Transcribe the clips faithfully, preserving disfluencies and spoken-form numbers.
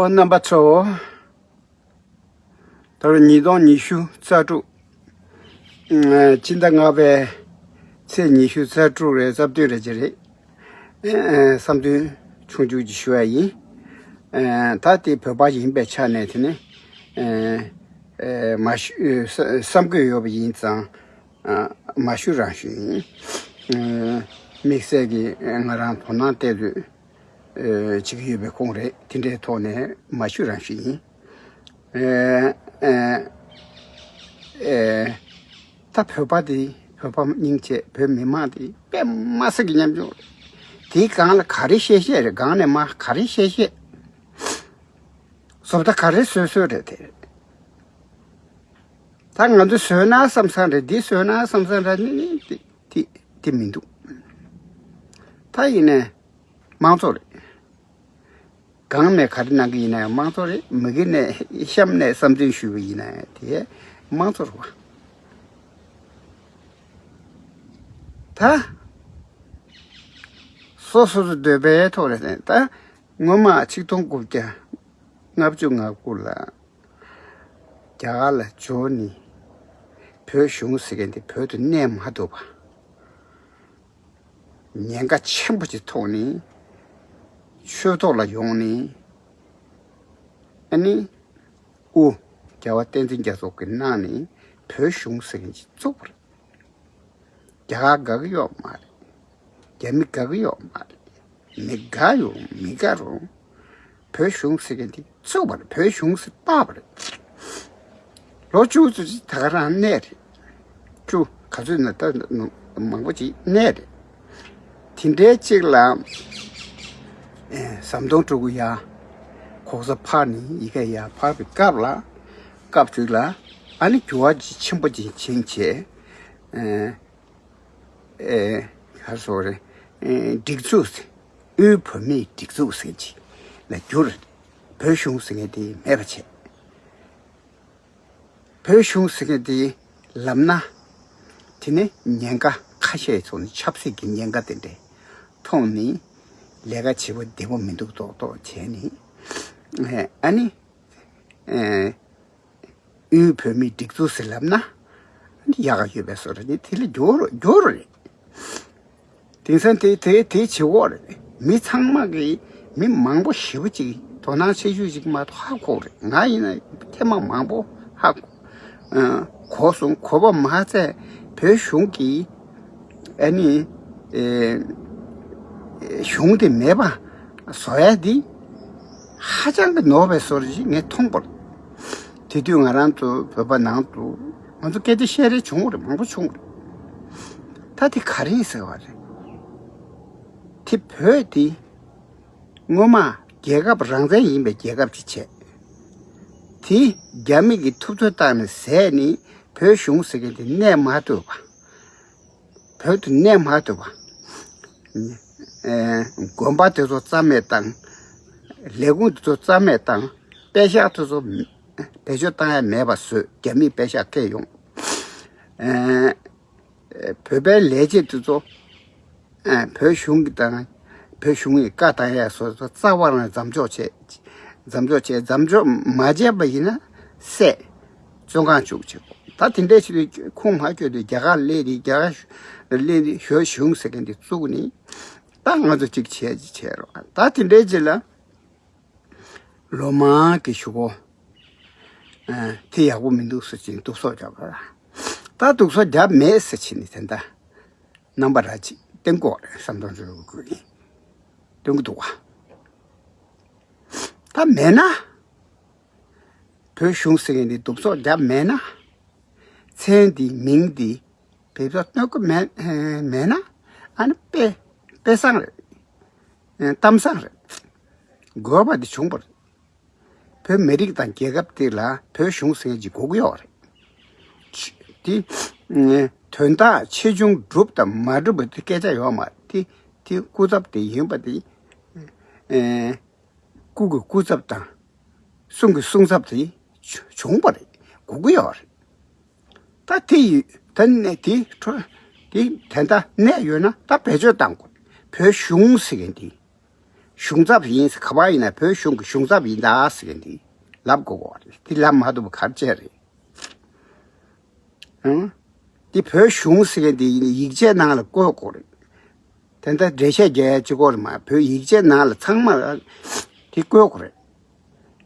རྣམ་པ་ཚོ། ད་རུང་ཉིས་སྟོང་ཉི་ཤུ་རྩ་དྲུག་ཨ་སྤྱི་ཟླ་ལྔ་པའི་ཚེས་ཉི་ཤུ་རྩ་དྲུག་རེད། རྩ་བདུན་རེད་ཅེས་རེད། ཨ་བསམ་དོན་ཆུང་ཆུང་ཅིག་ཞུ་ཡ་ཡིན། ཨ་ད་དེ་བོད་པ་ཡིན་པའི་ཆ་ནས་དེ་ནི་ཨ་ཨ་མ་ཞུ་བསམ་དགོས་ཡོད་པ་ཡིན་ཙང་། ཨ་མ་ཞུ་རང་ཞུ་ཡིན། ཨ་དམིགས་བསལ་གྱི་ང་རང་དོ་སྣང་བལྟས་ཚོད་ཨ་བྱེད་ཀྱི་ཡོད་པའི་ཁོངས་རེད། དེ་འདྲའི་ཐོག་ནས་མ་ཞུ་རང་ཞུ་ཡིན། ཨ་ཨ་ཨ་ད་བོད་པ་དེ་བོད་པ་སྙིང་རྗེ། བོད་མི་མང་དེ་དཔེ་མ་སྲིད་ཀྱི་ཉམ་ཆུང་རེད། དེའི་སྒང་ལ་ག་རེ་བཤད་བཤད་རེད། སྒང་ནས་མ་ག་རེ་བཤད་བཤད། བཟོ་ལྟ་ག་རེ་བཟོས་བཟོས་རེད་དེ། ད་ང་ཚོ་བཟོས་ན་བསམ་བསམ་རེད། འདི་བཟོས་ན་བསམ་བསམ་རེད། ནི་ནི་དེ་དེ་དེ་མི་འདུག་ད་ཡིན་ནའི་དམངས་གཙོ་རེད། སྒང་ནས་ག་རེ་གནང་གི་ཡིན་ན་ཡང་དམངས་གཙོ་རེད། མི་གི་ནས་གཤམ་ནས་བསམ་ཚུལ་ཞུས་པ་ཡིན་ན་ཡང་དེ་དམངས་གཙོ་རེད་བ། ད་སོ་སོ་སོ་འདོད་པའི་ཐོག་ནས་ད་སྔོན་མ་ཆིག་སྟོང་དགུ་བརྒྱ་ལྔ་བཅུ་ང་དགུ་ལ་རྒྱ་གར་ལ་འབྱོར་ནས་བོད་གཞུང་ཟེར་མཁན་དེ་བོད་དུ་གནས་མ་ཐུབ་པ། ཉེན་ཁ་ཆེན་པོ་ཅིག་ཐོག་ནས་ཆོས་ཐོག་ལ་ཡོང་ནས། ཨ་ནི་དབུ་རྒྱལ་བ་བསྟན་འཛིན་རྒྱ་མཚོ་གིས་གནང་ནས་བོད་གཞུང་ཟེར་མཁན་ཅིག་བཙུགས་པ་རེད། རྒྱ་གར་དགའ་གི་ཡོད་མ་རེད། རྒྱ་མི་དགའ་གི་ཡོད་མ་རེད། མི་དགའ་ཡོང་མི་དགའ་རུང་། བོད་གཞུང་ཟེར་མཁན་དེ་བཙུགས་པ་རེད། བོད་གཞུང་ཟེར་བཏགས་པ་རེད། ལོ་བཅུ་ཙམ་ཅིག་ད་ག་རང་གནས་རེད། བཅུ་ག་ཚོད་ན་ད་མང་པོ་ཅིག་གནས་རེད། དེ་འདྲའི་གཅིག་ལ་ཨེ་ཟམ་གདོང་སྤྲུལ་སྐུ་ཡར་ྋགོང་ས་ཕར་ནས་ཡ་གི་ཡར་ཕར་བའི་སྐབས་ལ། སྐབས་ཅིག་ལ་ཨ་ནི་འགྱུར་བ་ཅིག་ཆེན་པོ་ཅིག་ཕྱིན་བྱས། ཨེ་ཨེ་ག་རེ་ཟེར་དགོས་རེད། ཨེ་སྒྲིག་འཛུགས་ཟེར། དབུས་བོད་མིའི་སྒྲིག་འཛུགས་ཟེར་ཅིག་ལ་བསྒྱུར། བོད་གཞུང་ཟེར་མཁན་དེ་མེད་པ་བྱས། བོད་གཞུང་ཟེར་མཁན་དེ་ལབ་ན། དེ་ནི་ཉེན་ཁ་ཁ་ཤས་ཚོགས་ནས་ཆབ་སྲིད་ཀྱི་ཉེན་ཁ་དེ་འདྲ་མཐོང་ནས། ལས་ཀ་བྱེད་པོ་བདེ་པོ་མི་འདུག་ཏོག་ཏོག་བྱས་ནས། ཨ་ནི། ཨེ། དབུས་བོད་མིའི་སྒྲིག་འཛུགས་ཟེར་ལབ་ན། ཡག་ག་ཡོད་པའི་བཟོ་འདྲ་ནི་དེ་ལ་འགྱུར་འགྱུར་རེད། དེང་སང་དེ་དེ་དེ་བྱེད་འོག་རེད། མི་ཚང་མ་གིས་མི་མང་པོ་ཞེ་པོ་ཅིག་དོ་སྣང་ཆེ་ཤོས་ཅིག་མ་གཏོགས་ཧ་གོ་རེད། ང་ཡིན་ན་ཐེངས་མ་མང་པོ་ཧ་གོ་ཨ་གོ་སོང་། གོ་བ་མ་ཚད་བོད་གཞུང་གིས་ཨ་ནི་ཨེ་གཞུང་དེ་མེད་པ་བཟོ་ཡ་དེ་ཧ་ཅང་གི་ནོར་བའི་བཟོ་འདྲ་ཞིག་ངས་མཐོང་པ་རེད། དེ་དུས་ང་རང་ཚོ་བོད་པ་ནང་དུ་ང་ཚོ་སྐད་ཆ་བཤད་རེས་བྱུང་བ་རེད། མང་པོ་བྱུང་བ་རེད། ད་དེ་ག་རེ་ཡིན་ཟེར་བ་རེད། དེ་བོད་དེ་སྔོན་མ་རྒྱལ་ཁབ་རང་བཙན་ཡིན་པའི་རྒྱལ་ཁབ་ཅིག་བྱས། དེ་རྒྱ་མི་གིས་ཐུབ་ཚོད་བཏང་ནས་ཟས་ནས་བོད་གཞུང་ཟེར་མཁན་དེ་གནས་མ་ཐུབ་པ། བོད་དུ་གནས་མ་ཐུབ་པ། ཨེ་དགོན་པ་དེ་ཚོ་རྩ་མེད་བཏང་། ལས་ཁུངས་དེ་ཚོ་རྩ་མེད་བཏང་། པད་ཤག་དེ་ཚོ་བེད་སྤྱོད་བཏང་ཡ་མེད་པ་བཟོས། རྒྱ་མིས་པད་ཤག་སྐད་ཡོང་། ཨེ་བོད་པའི་ལས་བྱེད་དེ་ཚོ་ཨེ་བོད་གཞུང་གི་དང་བོད་གཞུང་གི་བཀའ་བཏང་ཡ་སོགས་རྩ་བ་རང་མཚམས་འཇོག་བྱས། མཚམས་འཇོག་བྱས། མཚམས་འཇོག་མ་བྱས་པ་ཡིན་ན་བསད། བཙོན་ཁང་བཅུག་བྱེད་དགོས། ད་དེ་འདྲའི་ཆེད་དུ་ཁུངས་མ་བསྐྱོད་དུས་རྒྱ་གར་སླེབས་ཏེ། རྒྱ་གར་སླེབས་ཏེ་བོད་གཞུང་ཟེར་མཁན་དེ་བཙུགས་ནས། ད་ང་ཚོ་གཅིག་བྱས་ཅིག་བྱས་རོགས། ད་དེ་འདྲའི་རྗེས་ལ་ལོ་མང་གི་གཞུག་གུ་ཨ་དེ་ཡག་པོ་མི་འདུག་ཟེར་བྱས་ནས་སྡུག་སོག་བརྒྱབ་པ་ར། ད་སྡུག་སོག་བརྒྱབ་མེད་ཟེར་བྱས་ནས་དེ་འདྲ་རྣམ་པ་ར་ཅིག་བསྟན་དགོས་རེད་བསམ། དོན་ཚོ་དགོས་ཀྱི་སྟོན་གྱི་འདུག་བ། ད་མེད་ན། བོད་གཞུང་ཟེར་མཁན་འདི་སྡུག་སོག་བརྒྱབ་མེད་ན། མཚན་འདི་མིང་འདི་བེད་སྤྱོད་གཏོང་གི་མེད་མེད་ན། ཨ་ནི་དཔེ་དཔེ་བཟང་རེད། གཏམ་བཟང་རེད། དགོས་པ་འདི་བྱུང་བ་རེད། བོད་མི་རིགས་དང་རྒྱལ་ཁབ་དེ་ལ་བོད་གཞུང་ཟེར་མཁན་ཅིག་དགོས་ཀྱི་ཡོད་རེད། དེ་དོན་དག་ཆེ་ཆུང་གྲུབ་དང་མ་གྲུབ་པ་དེ་སྐད་ཆ་ཡོད་མ་རེད། དེ་དེ་སྐུ་ཚབ་དེ་ཡིན་པ་དེ། སྐུ་གི་སྐུ་ཚབ་དང་། གསུང་གི་གསུང་ཚབ་དེ་བྱུང་བ་རེད། དགོས་ཀྱི་ཡོད་རེད། ད་དེ་ཡི་ད་ནས་དེ་འཕྲོ་དེ་དེ་འདྲ་གནས་ཡོད་ན་ད་བེད་སྤྱོད་བཏང་དགོས། བོད་གཞུང་ཟེར་མཁན་དེ་ གཞུང་ཚབ་ཡིན་ཟེར། ག་པར་ཡིན་ན་བོད་གཞུང་གི་གཞུང་ཚབ་ཡིན་ད་ཟེར་མཁན་འདི་ལབ་དགོས་པ་རེད། འདི་ལབ་མ་ཐུབ་པ་ག་རེ་བྱས་རེད། ཨང་། འདི་བོད་གཞུང་ཟེར་མཁན་འདི་ཡིག་ཆའི་ནང་ལ་བཀོད་དགོས་རེད། དེ་འདྲ་འགྲེལ་བཤད་རྒྱག་ཡ་གཅིག་པོ་རེད་མ། བོད་ཡིག་ཆའི་ནང་ལ་ཚང་མ་དེ་བཀོད་དགོས་རེད།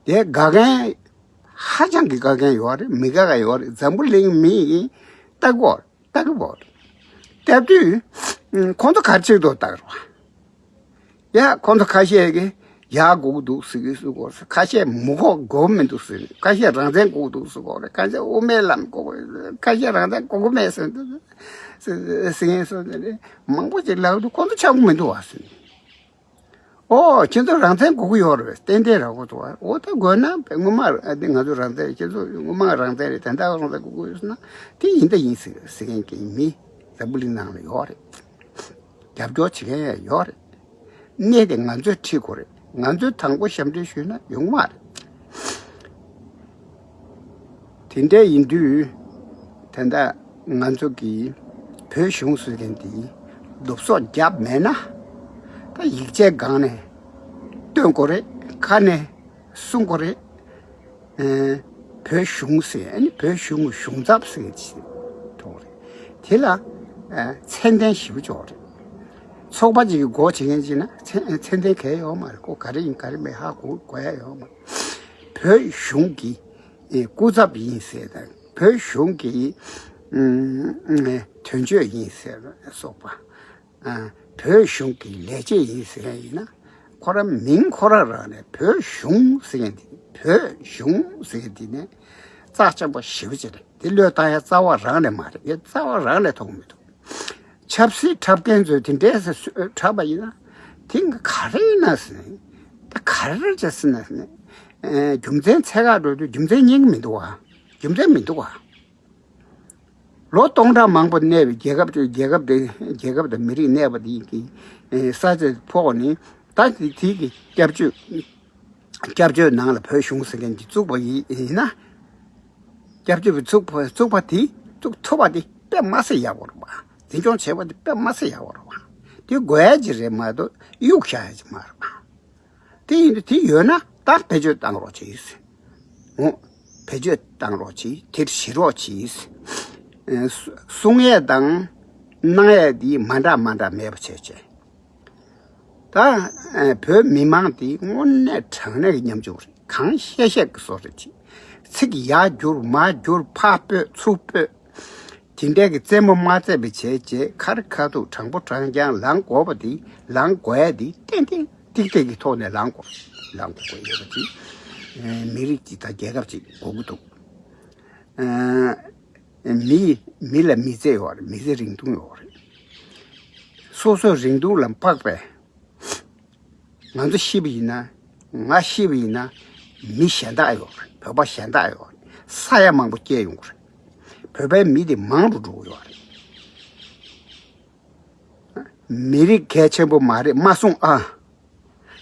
དེ་དགའ་མཁན་ཧ་ཅང་གི་དགའ་མཁན་ཡོད་རེད། མི་དགའ་མཁན་ཡོད་རེད། འཛམ་བུ་གླིང་མི་ཡིན་ལྟ་དགོས་ལྟ་གི་བོ་རེད། ལྟ་དུས་ཁོང་ཚོ་ག་རེ་བྱེད་འདུག་ལྟ་གི་རེད་བ། ཡ་ཁོང་ཚོ་ཁ་ཤས་ཀྱིས་ཡག་དགོས་ཀྱི་འདུག་ཟེར་གྱི་ཟེར་གོ། ཁ་ཤས་མི་དགོས་དགོས་མི་འདུག་ཟེར། ཁ་ཤས་རང་བཙན་དགོས་ཀྱི་འདུག་ཟེར་གོ་རེད། ཁ་ཤས་དབུ་མའི་ལམ་དགོས་ཀྱི། ཁ་ཤས་རང་བཙན་དགོས་ཀྱི་མེད་ཟེར་འདུག་ཟེར་ཟེར་མཁན་སོགས་དེ་རེད། མང་པོ་ཅིག་ལབ་འདུག་ཁོང་ཚོ་ཆགས་ཀྱི་མི་འདུག་བ་ཟེར། ཨོ་ཁྱེད་ཚོ་རང་བཙན་དགོས་ཀྱི་ཡོད་རེད་པས། ཏན་ཏན་རག་གི་འདུག་བ། ཨོ་ད་དགོས་ན་དངོས་མ་རེད། ང་ཚོ་རང་བཙན་རེད། ཁྱེད་ཚོ་དངོས་མ་རང་བཙན་རེད། དེ་འདྲ་རང་བཙན་དགོས་ཀྱི་ཡོད་ཟེར་ན་དེ་ཡིན་ད་ཡིན་ཟེར་ཟེར་མཁན་གྱི་མི་འཛམ་བུ་གླིང་ནང་ལ་ཡོད་རེད། རྒྱབ་སྐྱོར་བྱེད་མཁན་ཡང་ཡོད་རེད། གནད་དེ་ང་ཚོས་ཁྲིད་དགོས་རེད། ང་ཚོས་དང་པོ་ཞབས་འདྲེན་ཞུས་ན་ཡོང་མ་རེད། དེ་འདྲ་ཡིན་དུས་ད་ལྟ་ང་ཚོ་གིས་བོད་གཞུང་ཟེར་མཁན་དེ་ལུགས་སྲོག་བརྒྱབ་མེད་ན། ད་ཡིག་ཆའི་སྒང་ནས་སྟོན་དགོས་རེད། ཁ་ནས་གསུང་དགོས་རེད། ཨེ། བོད་གཞུང་ཟེར། ཨ་ནི་བོད་གཞུང་གི་གཞུང་ཚབ་ཟེར་གྱི་ཐོག་རེད། དེ་ལ་ཨེ། མཚན་ལྡན་ཞེ་པོ་ཅིག་ཡོད་རེད། ཚོགས་པ་ཅིག་གི་སྒོ་ཕྱེ་མཁན་ཅིག་ན་མཚན་མཚན་ལྡན་གང་ཡང་ཡོད་མ་རེད། ཁོ་ག་རེ་ཡིན་ག་རེ་མིན་ཧ་གོ་གོ་ཡ་ཡོད་མ་རེད། བོད་གཞུང་གི་ཨེ། སྐུ་ཚབ་ཡིན་ཟེར་དང་། བོད་གཞུང་གི་ཨེ། དོན་གཅོད་ཡིན་ཟེར་སོགས་པ། ཨ། བོད་གཞུང་གི་ལས་བྱེད་ཡིན་ཟེར་མཁན་ཡིན་ན། ཁོ་རང་མིང་ཁོ་རང་རང་ནས་བོད་གཞུང་ཟེར་མཁན་དེ། བོད་གཞུང་ཟེར་མཁན་དེ་ནས་རྩ་ཆེན་པོ་ཞེ་པོ་ཅིག་རེད། དེ་བློས་བཏང་ཡ་རྩ་བ་རང་ནས་མ་རེད། ཡ་རྩ་བ་རང་ནས་མཐོང་གི་མི་འདུག་ཆབ་སྲིད་འཁྲབ་མཁན་ཚོས་དེ་འདྲས་ཟེར་འཁྲབ་པ་ཡིན་ན་དེ་ག་རེ་ཡིན་ན་ཟེར་ནས། ད་ག་རེ་བྱས་ཟེར་ན་ཟེར་ནས། རྒྱུ་མཚན་འཚོལ་ག་འགྲོ་དུས་རྒྱུ་མཚན་རྙེད་ཀྱི་མི་འདུག་བ། རྒྱུ་མཚན་མི་འདུག་བ། ལོ་སྟོང་ཕྲག་མང་པོ་གནས་པའི་རྒྱལ་ཁབ་དེ། རྒྱལ་ཁབ་དེ། རྒྱལ་ཁབ་དང་མི་རིགས་གནས་པ་དེ་གི་ས་ཆ་ཕོག་ནས། ད་དེ་དེ་གི་སྐྱབས་བཅོལ། སྐྱབས་བཅོལ་ནང་ལ་བོད་གཞུང་ཟེར་མཁན་གྱི་བཙུགས་པ་ཡིན་ན། སྐྱབས་བཅོལ་བཙུགས་པ། བཙུགས་པ་དེ། བཙུགས་ཐུབ་པ་དེ་དཔེ་མ་སྲིད་ཡག་པོ་རེད་པ། འཛིན་སྐྱོང་བྱས་པ་དེ་དཔེ་མ་སྲིད་ཡག་པོ་རེད་པ། དེ་དགོས་ཡ་ཅིག་རེད་མ་གཏོགས་གཡུག་བཞག་ཡ་ཅིག་མ་རེད་པ། དེ་ཡིན་དུས་དེ་ཡོད་ན་ད་བེད་སྤྱོད་བཏང་རོགས་གྱིས། འོ། བེད་སྤྱོད་བཏང་རོགས་གྱིས། དེར་གཞི་རོགས་གྱིས། ཨེ། གསུང་ཡས་དང་གནང་ཡས་འདི་མ་འདྲ་མ་འདྲ་མེད་པ་བྱས་བྱས། ད་ཨེ། བོད་མི་མང་འདི་དངོས་གནས་དྲང་གནས་ཀྱི་ཉམ་ཆུང་རེད། གང་བཤད་བཤད་ཀྱི་བཟོ་རེད་ཅིག་ཚིག་ཡར་བསྒྱུར་མར་བསྒྱུར། ཕར་སྤོས་ཚུར་སྤོས། དེ་འདྲའི་གི་རྩེད་མོ་མ་རྩེད་པ་བྱས་རྗེས། ཁ་རི་ཁ་ཐུག་དྲང་པོ་དྲང་རྐྱང་ལངས་དགོས་པ་དེ། ལངས་དགོས་ཡ་དེ་ཏན་ཏན་ཏིག་ཏིག་གི་ཐོག་ནས་ལངས་དགོས། ལངས་དགོས་ཡོད་པ་དེ། ཨེ། མི་རིགས་ཅིག་དང་རྒྱལ་ཁབ་ཅིག་དགོས་ཀྱི་འདུག་ཨེ། མི། མི་ལ་མི་ཚེ་ཡོད་རེད། མི་ཚེ་རིང་ཐུང་ཡོད་རེད། སོ་སོའི་རིང་ཐུང་ལ་དཔག་པའི། ང་ཚོ་ཤི་བ་ཡིན་ན། ང་ཤི་བ་ཡིན་ན། མི་གཞན་དག་ཡོད་རེད། བོད་པ་གཞན་དག་ཡོད་རེད། ས་ཡ་མང་པོ་སྐྱེལ་ཡོང་གི་རེད། བོད་པའི་མི་དེ་མང་རུ་འགྲོ་གི་ཡོད་རེད། མི་རིགས་གལ་ཆེན་པོ་མ་རེད་མ་གསུང་ཨ།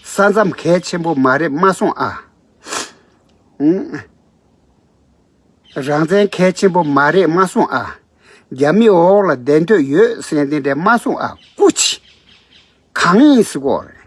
ས་མཚམས་གལ་ཆེན་པོ་མ་རེད་མ་གསུང་ཨ། ཨུང་། རང་བཙན་གལ་ཆེན་པོ་མ་རེད་མ་གསུང་ཨ། རྒྱ་མི་འོག་ལ་བསྡད་འདོད་ཡོད་ཟེར་མཁན་དེ་འདྲ་མ་གསུང་ཨ། སྐུ་མཁྱེན། གང་ཡིན་ཟེར་གོ་རེད།